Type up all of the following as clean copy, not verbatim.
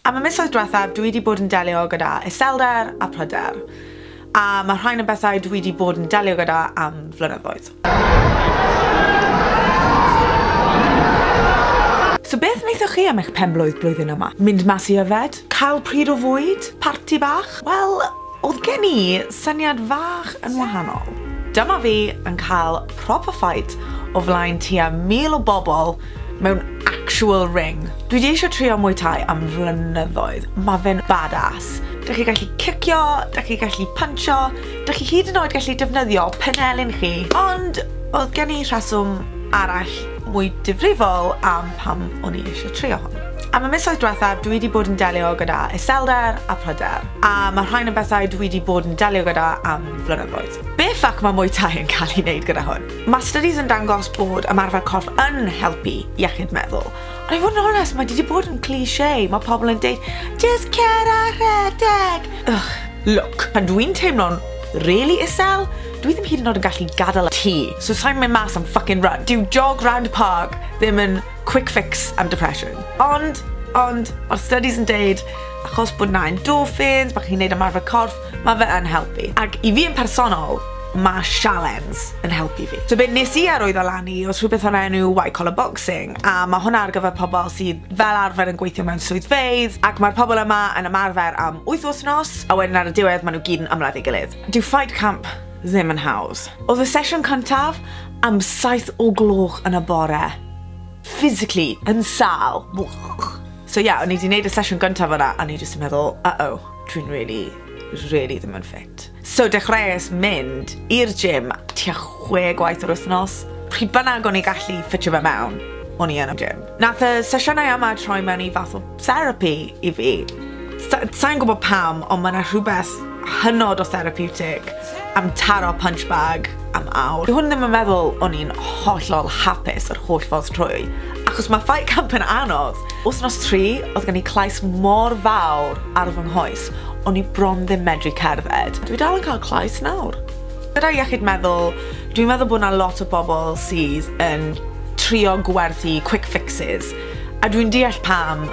Am y misoedd diwethaf, dwi wedi bod yn delio gyda iselder a pryder. A mae rhain yn bethau dwi wedi bod yn delio gyda am flynyddoedd. So beth wnaethoch chi am eich penblwydd blwyddyn yma? Mynd mas i yfed? Cael pryd o fwyd? Parti bach? Wel, oedd gen i syniad fach yn wahanol. Dyma fi yn cael proper fight o flaen tua 1,000 o bobl mewn actual ring. Dwi wedi eisiau trio Muay Thai am flynyddoedd. Mae fe'n badass. Dych chi gallu cicio, dych chi gallu puncho, dych chi hyd yn oed gallu defnyddio penelin chi. Ond oedd gen i rheswm arall mwy difrifol am pam o'n i eisiau trio hwn. Am y misoedd diwethaf, dwi wedi bod yn delio gyda iselder a pryder. A mae rhain yn bethau dwi wedi bod yn delio gyda am flynyddoedd. Be ffac mae Muay Thai yn cael ei wneud gyda hwn? Mae studies yn dangos bod ymarfer corff yn helpu iechyd meddwl. Ond i fod yn onest, mae wedi bod yn cliché. Mae pobl yn deud, just cer a rhedeg. Ugh, look, pan dwi'n teimlo'n really isel, dwi ddim hyd yn oed yn gallu gadael y tŷ. So sa'n mynd mas am fucking run. Dyw jog round y park ddim yn quick fix am depression. Ond, mae'r studies yn deud, achos bod na endorphins, mae chi'n neud ymarfer corff, mae fe yn helpu. Ac i fi yn personol, mae challenge yn helpu fi. So be nes i arwyddo lan i oedd rhywbeth o'r enw white collar boxing, a mae hwnna ar gyfer pobl sydd fel arfer yn gweithio mewn swyddfeydd, ac mae'r pobl yma yn ymarfer am 8 wythnos, a wedyn ar y diwedd maen nhw gyd yn ymladd ei gilydd. Dyw fight camp ddim yn hawdd. Oedd y sesiwn cyntaf am 7 o'r gloch yn y bore. Physically, yn sâl. So yeah, o'n i wedi gwneud y sesiwn gyntaf yna, a o'n i jyst yn meddwl, uh-oh, dwi'n really, really ddim yn fit. So dechreuais mynd i'r gym tua 6 gwaith yr wythnos. Pryd bynnag o'n i gallu ffitio fe mewn, o'n i yn y gym. Nath y sesiynau yma troi mewn i fath o therapy i fi. Sa'n gwybod pam, ond mae yna rhywbeth hynod o therapeutic am taro punch bag am awr. Dwi hwn ddim yn meddwl o'n i'n hollol hapus yr holl ffordd trwy, achos mae fight camp yn anodd. Wythnos 3, oedd gen i clais mor fawr ar fy nghoes, o'n i bron ddim medru cerdded. Dwi dal yn cael clais nawr. Gyda iechyd meddwl, dwi'n meddwl bod yna lot o bobl sydd yn trio gwerthu quick fixes, a dwi'n deall pam.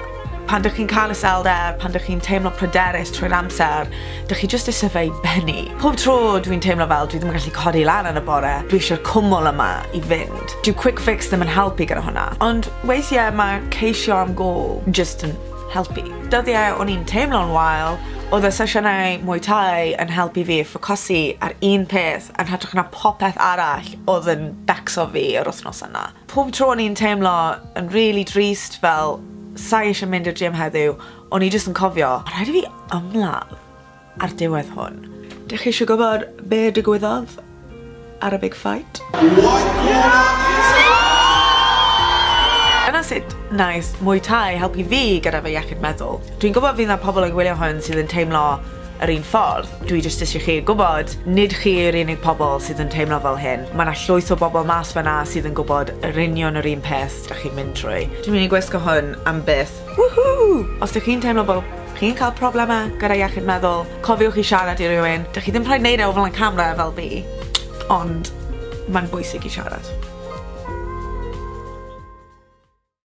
Pan dych chi'n cael iselder, pan dych chi'n teimlo pryderus trwy'r amser, dych chi jyst eisiau fe i bennu. Pob tro dwi'n teimlo fel dwi ddim yn gallu codi lan yn y bore, dwi eisiau'r cwmwl yma i fynd. Dyw quick fix ddim yn helpu gyda hwnna. Ond weithiau mae ceisio am gôl jyst yn helpu. Dyddiau o'n i'n teimlo'n wael, oedd y sesiynau Muay Thai yn helpu fi ffocysu ar un peth yn hytrach na popeth arall oedd yn becso fi yr wythnos yna. Pob tro o'n i'n teimlo yn really drist fel sa i eisiau mynd i'r gym heddiw, o'n i jyst yn cofio, ma' rhaid i fi ymladd ar diwedd hwn. Dych chi eisiau gwybod be digwyddodd ar y big fight? Dyna sut wnaeth Muay Thai helpu fi gyda fy iechyd meddwl. Dwi'n gwybod fydd 'na pobl yn gwylio hwn sydd yn teimlo yr un ffordd. Dwi jyst eisiau chi gwybod, nid chi yw'r unig pobl sydd yn teimlo fel hyn. Mae 'na llwyth o bobl mas fan'na sydd yn gwybod yr union yr un peth dych chi'n mynd trwy. Dwi'n mynd i gwisgo hwn am byth. Woohoo! Os dych chi'n teimlo bod chi'n cael problemau gyda iechyd meddwl, cofiwch i siarad i rywun. Dych chi ddim rhaid wneud e o flaen camera fel fi, ond mae'n bwysig i siarad.